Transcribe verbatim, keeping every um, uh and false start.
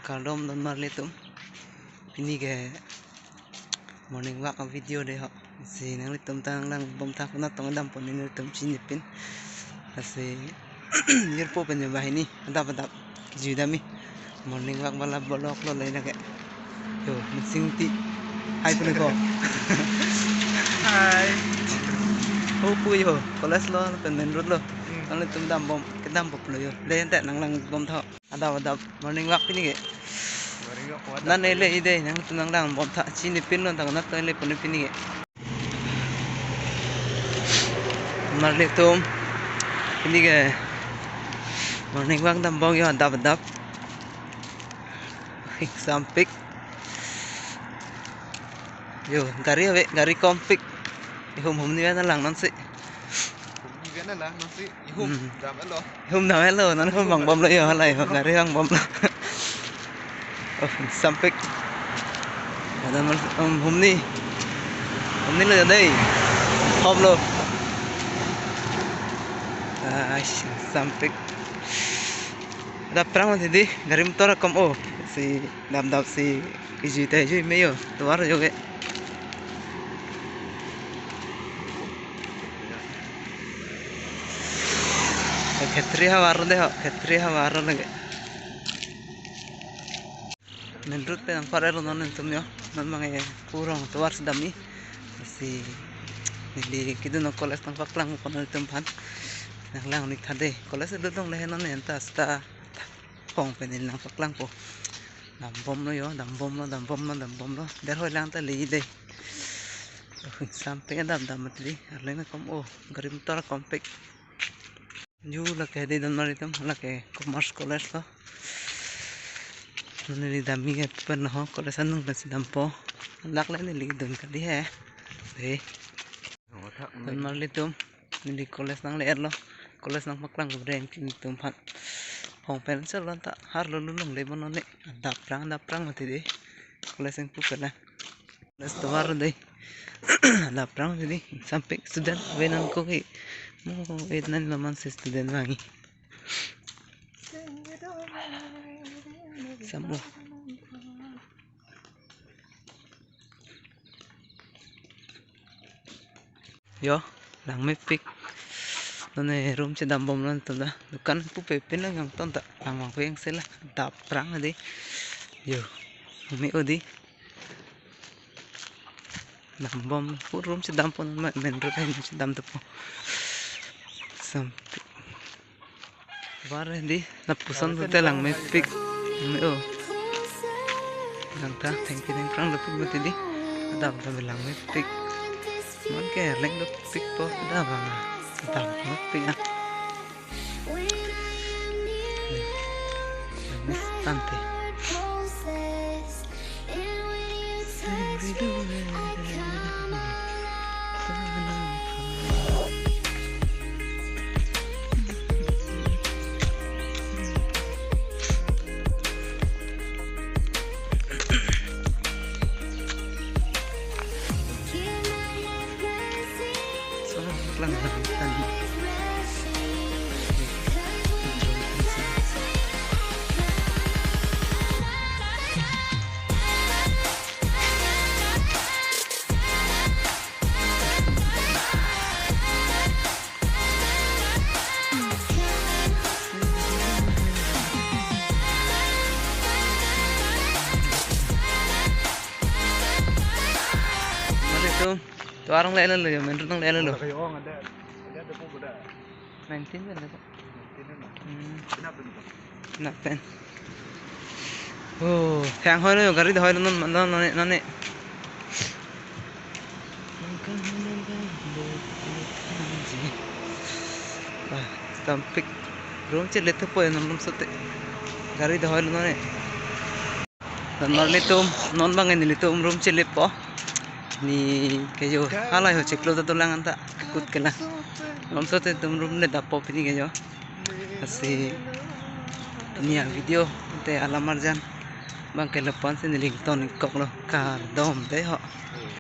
Kardom don marli atum. Pini ke morning walk a video dei ho. Si nanglitum ta nanglangbom tha konat tong dampo, nanglitum chinipin. Lasi jirpo pen jo banghini adap adap kejui damji. Morning walk bala bolok lo lei lake. Yo, Minsing Ingti. Hai puni ko. Hai. Ho pu jo, college lo pen main road lo. Hmm. Nanglitum dambom, kedampo pulo jo. Lei ente nanglangbom tha. Adap adap morning walk pini ke. Morning walk ko adap. Nang ele ide, nangtum nanglangbom tha, chinipin lo tang nat ele puni pini ke. Marli atum, pini ke morning walk dambom jo adap adap. Ingsampik. Yo, gari ave, gari kompik. Ihum humni ave nanglang nonsi. Humni ave nanglang nonsi. Ihum, hmm, dam-et lo. Ihum dam-et lo, non ihum vangbom lo jo, halai ihum gari vangbom lo. Oh, ingsampik. Ada mal, um, humni. Humni lo dei. Hop lo. Ah, ingsampik. Adap aphrang mati dei, gari motor akom o. Si dap dap si kejui ta jui me jo, tovar jo ke. Khetri havar dei ho, Khetri havar lake. Main road pen nangpar-et lo non nelitum jo. Non abang ke purong tovar si damji. Si neli kedun college nangpaklangpo nanglitum aphan. Nanglang-ik tha dei. College si dodong le non anta seta phong pen neli nangpaklangpo. Dambom lo jo, dambom lo, dambom lo, dambom lo. Derhoi lang ta le dei. Oh, ingsampik adap adap mati dei. Arleng akom o, gari motor kompik. Yo, lake dei don marli atum, lake Commerce College lo. Neli damji ke pen ho, college anung pensi dampo. Lake le neli dun kali he. Dei. Don marli atum, neli college nangle-et lo. College nangpaklangpo dei nelitum aphan. Phong pen chot lo ta, har lo lulong le bono ne. Adap aphrang, adap aphrang mati dei. College ingpu pen la. College tovar dei. Adap aphrang dei, ingsampik student ave nangkok ke. Mo eight nine lo man si student vangji. Sam o. Jo, langmepik. Non ne room chedambom lo nelitum ta. Dukan pupe pin lang jongton ta. Lang vangpo jongsi la. Adap aphrang dei. Jo, langme-o dei. Dambom, pu room chedampo non ma, main road ahin chedam dopo. Sam. Tovar dei, lapuson pute langmepik. Langme-o. Lang ta, thengpi thengphrang dopik mati dei. Adap adap langmepik. Non ke arleng dopikpo, adap abang. Adap mepik ah. Tante. Mari tu, tu arong le lo, main road nang le lo. Nineteen pen le. Hmm. Nap pen. Oh, thang hoi lo, gari dahoi lo non, non, non, non. Ah, ingsampik. Room chelet po non room sote. Gari dahoi lo non. Don marli atum, non abang nelitum room cheletpo. Ni ke jo halai ho chiklo ta dolang anta kut kelang. Room sote tum room le dampo pini ke jo. Lasi pini a video te alam arjan abang ke lapu-an si neli ingtonkoklo, kardom dei ho.